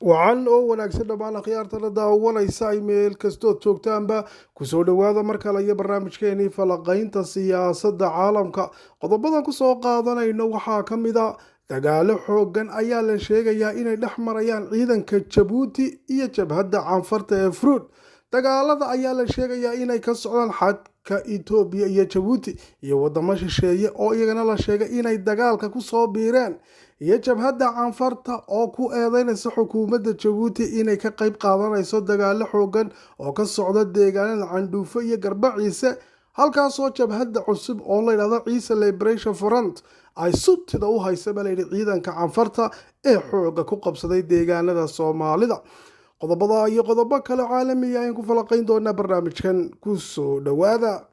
Wacan oo wanaagsan dhammaan akhyaartana daawanaysa ay meel kastood joogtaanba, kusoo dhowaada mar kale iyo barnaamijkeenii falaqaynta siyaasadda caalamka. Qodobadan kusoo qaadanayno waxaa ka mid a dagaalo xoogan ayaa la sheegayaa inay dhex marayaan ciidanka Jabuuti iyo jabhadda Canfarta ee Fruud. Dagaalada ayaa la sheegayaa inay ka socdaan xadka Itoobiya iyo Jabuuti, iyo wadamo shisheeye oo iyagana la sheegay inay dagaalka kusoo biireen, iyo jabhadda Canfarta oo ku eedeynaysa xukuumadda Jabuuti inay ka qayb qaadanayso dagaalo xoogan oo ka socda deegaanada Candhuufo iyo Garbaciise, halkaasoo jabhadda cusub oo la yidhahdo Ciise Liberation Front ay subtida u haysa baa layidhi ciidanka Canfarta ee xooga ku qabsaday deegaanada Soomaalida. Qodobada iyo qodobo kale caalamiya ayaan ku falaqayn doonaa barnaamijkan, kusoo dhowaada.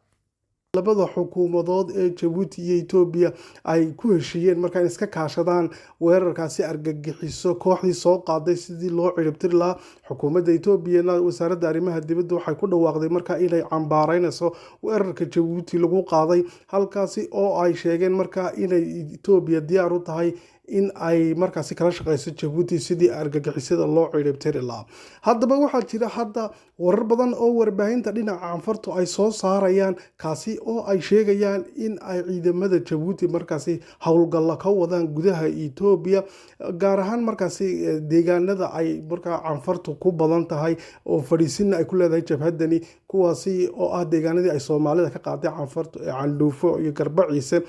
Labada xukuumadood ee Jabuuti iyo Etoobiya ay ku heshiiyeen markaa in iska kaashadaan weerarkaasi argagixiso kooxdii soo qaaday sidii loo ciribtiri lahaa. Xukuumadda Etoobiyana, wasaaradda arrimaha dibadda, waxay ku dhawaaqday markaa inay cambaaraynayso weerarka Jabuuti lagu qaaday, halkaasi oo ay sheegeen markaa inay Etoobiya diyaar u tahay in ay markaasi kala shaqeyso Jabuuti sidii argagixisada loo ciribtiri lahaa. Haddaba waxaa jira hadda warar badan oo warbaahinta dhinaca Canfartu ay soo saarayaan, kaasi oo ay sheegayaan in ay ciidamada Jabuuti markaasi howlgalla ka wadaan gudaha Etoobiya, gaar ahaan markaasi deegaanada ay markaa Canfartu ku badan tahay oo fadhiisinna ay ku leedahay jabhaddani, kuwaasi oo ah deegaanadii ay Soomaalida ka qaaday Canfartu ee Candhuufo iyo Garbaciise.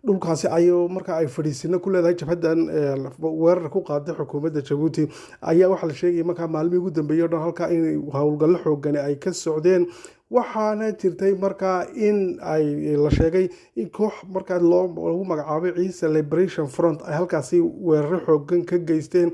Dhulkaasi ay markaa ay fadhiisino ku leedahay jabhaddan weerar ku qaaday xukuumadda Jabuuti ayaa waxaa la sheegaya markaa maalmihii ugu dambeeyey o dhan halkaa in howlgallo xoogani ay ka socdeen. Waxaana jirtay markaa in ay la sheegay in koox markaa loo lagu magacaabay Ciise Liberation Front ay halkaasi weeraro xoogan ka geysteen,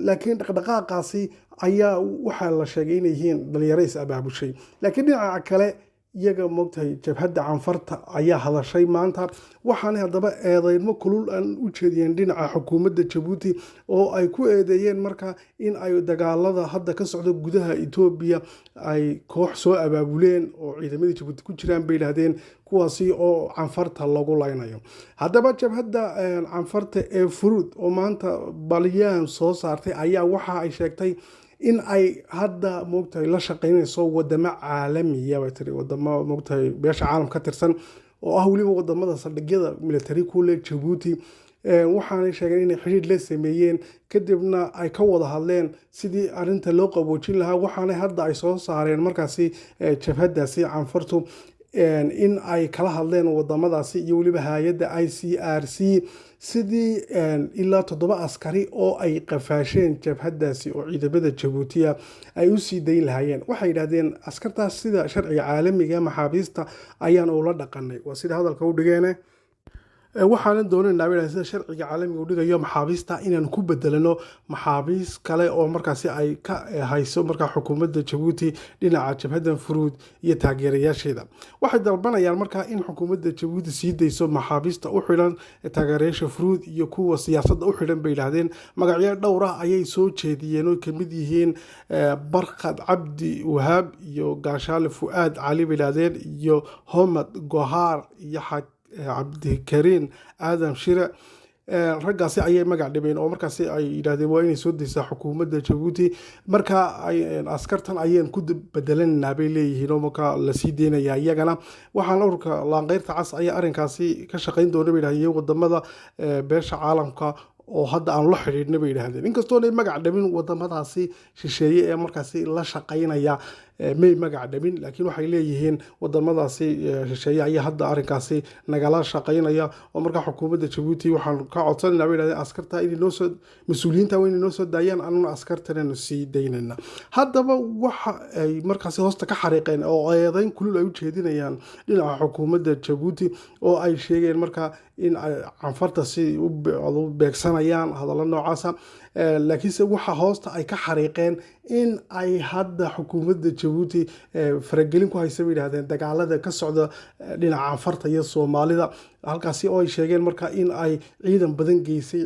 laakiin dhaqdhaqaaqaasi ayaa waxaa la sheegay inay yihiin dhalinyaro is abaabushay. Laakiin dhinaca kale iyaga, moogtahay, jabhadda Canfarta ayaa hadashay maanta. Waxaanay haddaba eedeynmo kulul aan u jeediyeen dhinaca xukuumadda Jabuuti, oo ay ku eedeeyeen marka in ay dagaalada hadda ka socda gudaha Etoobiya ay koox soo abaabuleen oo ciidamadii Jabuuti ku jiraan, bay yidhaahdeen, kuwaasi oo Canfarta lagu laynayo. Haddaba jabhadda Canfarta ee Furuud oo maanta balyaan soo saartay ayaa waxa ay sheegtay in ay hadda, moogtahay, la shaqeynayso wadamo caalamiya, bay tiri, wadamo, moogtahay, beesha caalam ka tirsan oo ah weliba wadamada saldhigyada military ku leh Jabuuti. Waxaanay sheegeen inay xidhiidh la sameeyeen, kadibna ay ka wada hadleen sidii arrinta loo qaboojin lahaa. Waxaanay hadda ay soo saareen markaasi jabhaddaasi Canfartu in ay kala hadleen wadamadaasi iyo weliba hay-adda ICRC sidii ilaa 7 askari oo ay qafaasheen jabhaddaasi oo ciidamada Jabuutiya ay u sii dayn lahaayeen. Waxay yidhahdeen askartaas sida sharciga caalamiga maxaabiista ayaan ula dhaqanay, waa sida hadalka u dhigeene. Waxaanan doonaynaa, bay sida sharciga caalamiga u dhigayo maxaabiista inaan ku bedelano maxaabiis kale oo markaasi ay ka hayso markaa xukuumadda Jabuuti dhinaca jabhaddan Furuud iyo taageerayaasheeda. Waxay dalbanayaan markaa in xukuumadda Jabuuti sii dayso maxaabiista u xidhan taageerayaasha Furuud iyo kuwa siyaasadda u xidhan, bay yidhaahdeen. Magacyo dhowr ah ayay soo jeediyeen oo kamid yihiin Barkhad Cabdi Wahaab iyo Gaashaale Fu'aad Cali, bay yidhaahdeen, iyo Homad Gohaar iyo Cabdikariin Aadam Shire. Raggaasi ayay magac dhibeen oo markaasi ay yidhahdeen waa inay soo daysaa xukuumadda Jabuuti. Marka askartan ayaan ku bedelanaa, bay leeyihiin, oo markaa lasii deynayaa iyagana. Waxaan ururka Laanqeyrta Cas ayaa arrinkaasi ka shaqayn doona, bay yidhahdeen, iyo wadamada beesha caalamka oo hadda aan la xidhiidhna, bay yidhaahdeen. Inkastoonay magac dhabin wadamadaasi shisheeye ee markaasi la shaqaynaya, may magac dhabin, laakiin waxay leeyihiin wadamadaasi shisheeye ayaa hadda arrinkaasi nagala shaqaynaya, oo markaa xukuumadda Jabuuti waxaan ka codsanayna, bay yidhahdeen, askarta inay noo soo, mas-uuliyiinta waa inay noo soo daayaan, anuna askartananu sii daynayna. Haddaba waxa ay markaasi hoosta ka xariiqeen oo eedeyn kulul ay u jeedinayaan dhinaca xukuumadda Jabuuti, oo ay sheegeen markaa in ay Canfarta si u beegsanayaan hadallo noocaasa. Laakiinse waxa hoosta ay ka xariiqeen in ay hadda xukuumadda Jabuuti faragelin ku haysa, bay yidhahdeen, dagaalada ka socda dhinaca Canfarta iyo Soomaalida, halkaasi oo ay sheegeen marka in ay ciidan badan geysay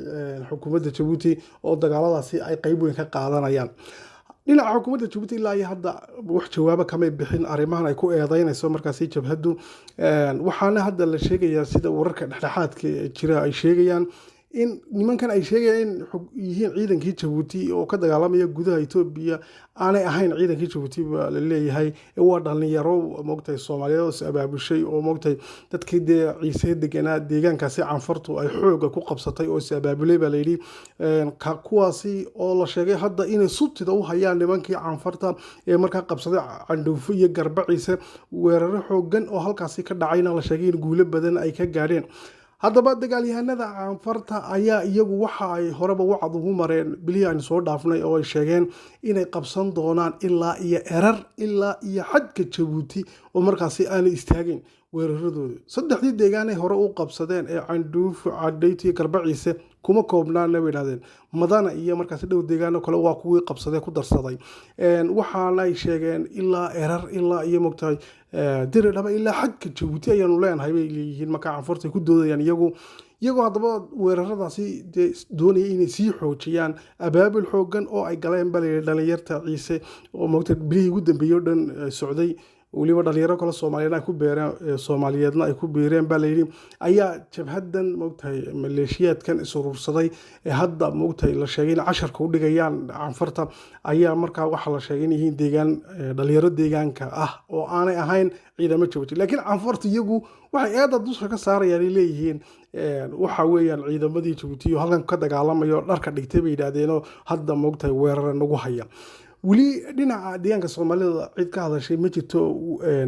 xukuumadda Jabuuti oo dagaaladaasi ay qeyb weyn ka qaadanayaan. Dhinaca xukuumadda Jabuuti ilaa iyo hadda wax jawaabo kamay bixin arrimahan ay ku eedeynayso markaasi jabhaddu. Waxaana hadda la sheegayaa, sida wararka dhexdhexaadka jira ay sheegayaan, In nimankan ay sheegayaan in yihiin ciidankii Jabuuti oo ka dagaalamaya gudaha Etoobiya aanay ahayn ciidankii Jabuuti baa la leeyahay, waa dhalinyaro, moogtahay, Soomaaliyeed oo is abaabushay oo, moogtahay, dadkii dee Ciise deganaa deegaankaasi Canfartu ay xooga ku qabsatay oo is abaabulay baa layidhi, kuwaasi oo la sheegay hadda inay subtida u hayaan nimankii Canfarta ee markaa qabsaday Candhuufo iyo Garba Ciise. Weeraro xoogan oo halkaasi ka dhacayna la sheegay in guulo badan ay ka gaadheen. Haddaba dagaalyahanada Canfarta ayaa iyagu waxa ay horeba wacad ugu mareen bilihii aynu soo dhaafnay oo ay sheegeen inay qabsan doonaan ilaa iyo Erar, ilaa iyo xadka Jabuuti, oo markaasi aanay istaagin weeraradooda. Saddexdii deegaanay hore u qabsadeen ee Candhuufo, Cadhayto iyo Garbaciise kuma koobnaana bay idhahdeen. Madana iyo markaasi dhow deegaano kale waa kuwii qabsadee ku darsaday. Waxaana ay sheegeen ilaa Erar, ilaa iyo, mogtahay, Diridhaba, ilaa xadka Jabuuti ayaanu leenahay bay leeyihiin. Markaa Canfurta ay ku doodayaan iyagu, iyagoo haddaba weeraradaasi dee doonaya inay sii xoojiyaan abaabul xoogan oo ay galeen baa layidhi dhalinyarta Ciise oo, mogtahay, bilihii ugu dambeeyey oo dhan socday, weliba dhalinyaro kale Soomaaliyeed ay ku beereen, Soomaaliyeedna ay ku biireen baa layidhi, ayaa jabhadan, mogtahay, maleeshiyaadkan is urursaday ee hadda, mogtahay, la sheegay in casharka u dhigayaan Canfarta ayaa markaa waxaa la sheegay in yihiin deegaan dhalinyaro deegaanka ah oo aanay ahayn ciidamo Jabuuti. Laakiin Canfarta iyagu waxay eedda dusha ka saarayaan ay leeyihiin waxa weeyaan ciidamadii Jabuuti oo halkan ka dagaalamayo dharka dhigtay bay yidhaahdeenoo hadda, mogtahay, weerara nagu haya. Weli dhinaca deegaanka Soomaalida cid ka hadashay ma jirto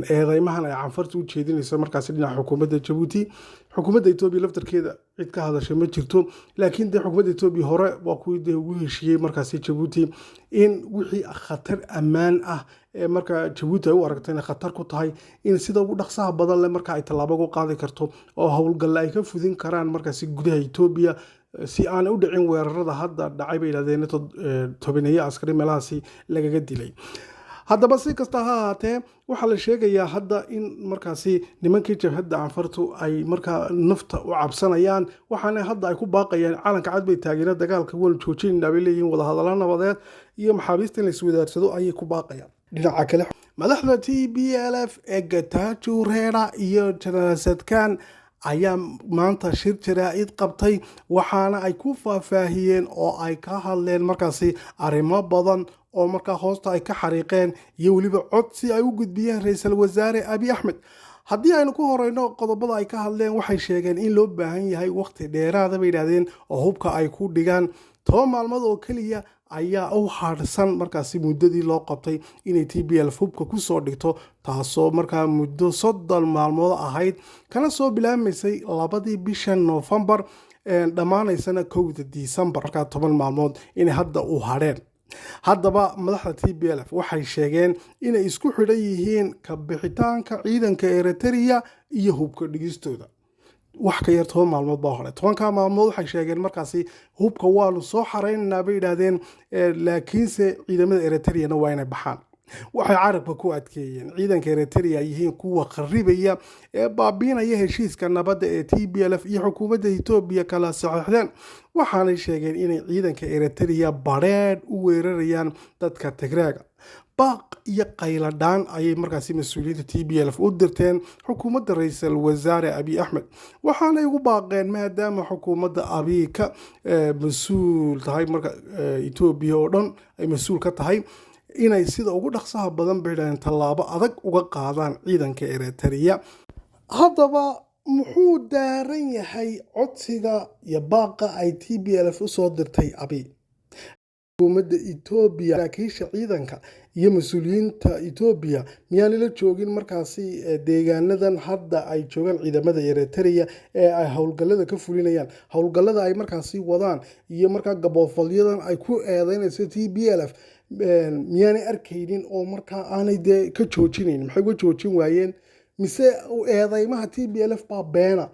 eedeymahan ay Canfarta u jeedinayso markaasi dhinaca xukuumadda Jabuuti. Xukuumadda Etoobiya laftarkeeda cid ka hadashay ma jirto. Laakiin dee xukuumadda Etoobiya hore waa kuwii dee ugu heshiiyey markaasi Jabuuti in wixii khatar ammaan ah ee markaa Jabuuti ay u aragto inay khatar ku tahay in sida ugu dhaqsaha badan leh marka ay tallaabo ugu qaadi karto oo howlgalle ay ka fudin karaan markaasi gudaha Etoobiya, si aanay u dhicin weerarada hadda dhacay bay yidhahdeen, 10-eeyo askari meelahaasi lagaga dilay. Haddaba si kasta ha ahaatee, waxaa la sheegayaa hadda in markaasi nimankii jabhadda Canfartu ay markaa nafta u cabsanayaan, waxaana hadda ay ku baaqayaan, calanka cad bay taageera, dagaalka waanu joojinaynaa bay leeyihiin, wadahadallo nabadeed iyo maxaabiista in la iswadaarsado ayay ku baaqayaan. Dhinaca kale, madaxda TPLF ee Getachew Reda iyo Jenaraal Tsadkan ayaa maanta shir jaraa'id qabtay, waxaana ay ku faahfaahiyeen oo ay ka hadleen markaasi arrimo badan oo markaa hoosta ay ka xariiqeen iyo weliba codsi ay u gudbiyeen ra-iisul wasaare Abiy Axmed. Haddii aynu ku horeyno qodobada ay ka hadleen, waxay sheegeen in loo baahan yahay waqti dheeraada bay yidhahdeen oo hubka ay ku dhigaan. 10 maalmood oo keliya ayaa u harsan markaasi muddadii loo qabtay inay TPLF hubka kusoo dhigto, taasoo markaa muddo 30 maalmood ahayd, kana soo bilaabmaysay 2dii bisha Noofembar, dhammaanaysana 1da Disembar, markaa 10 maalmood inay hadda u hadheen. Haddaba madaxda TPLF waxay sheegeen inay isku xidhan yihiin ka bixitaanka ciidanka Eritrea iyo hubka dhigistooda. Wax ka yar 10 maalmood baa hore. 10-ka maalmood waxay sheegeen markaasi hubka waanu soo xareynaynaa bay yidhaahdeen, laakiinse ciidamada Eritreana waa inay baxaan. Waxay carabka ku adkeeyeen ciidanka Eritrea yihiin kuwa kharibaya ee baabiinaya heshiiska nabadda ee TPLF iyo xukuumadda Etoobiya kala saxiixdeen. Waxaanay sheegeen inay ciidanka Eritrea badheedh u weerarayaan dadka Tigreega. Baaq iyo qayladhaan ayay markaasi mas-uuliyiinta TPLF u dirteen xukuumadda ra-iisul wasaare Abiy Axmed, waxaanay ugu baaqeen maadaama xukuumadda Abiy ka mas-uul tahay marka Etoobiya oo dhan ay mas-uul ka tahay, inay sida ugu dhaqsaha badan bay yidhahdeen tallaabo adag uga qaadaan ciidanka Eritrea. Haddaba muxuu daaran yahay codsiga iyo baaqa ay TPLF usoo dirtay Abiy? Xukuumadda Etoobiya, saraakiisha ciidanka iyo mas-uuliyiinta Etoobiya miyaanay la joogin markaasi deegaanadan hadda ay joogaan ciidamada Eritrea ee ay howlgallada ka fulinayaan, howlgallada ay markaasi wadaan iyo markaa gaboofalyadan ay ku eedeynayso TPLF miyaanay arkaynin oo markaa aanay dee ka joojinayn? Maxay uga joojin waayeen? Mise eedeymaha TPLF baa beena?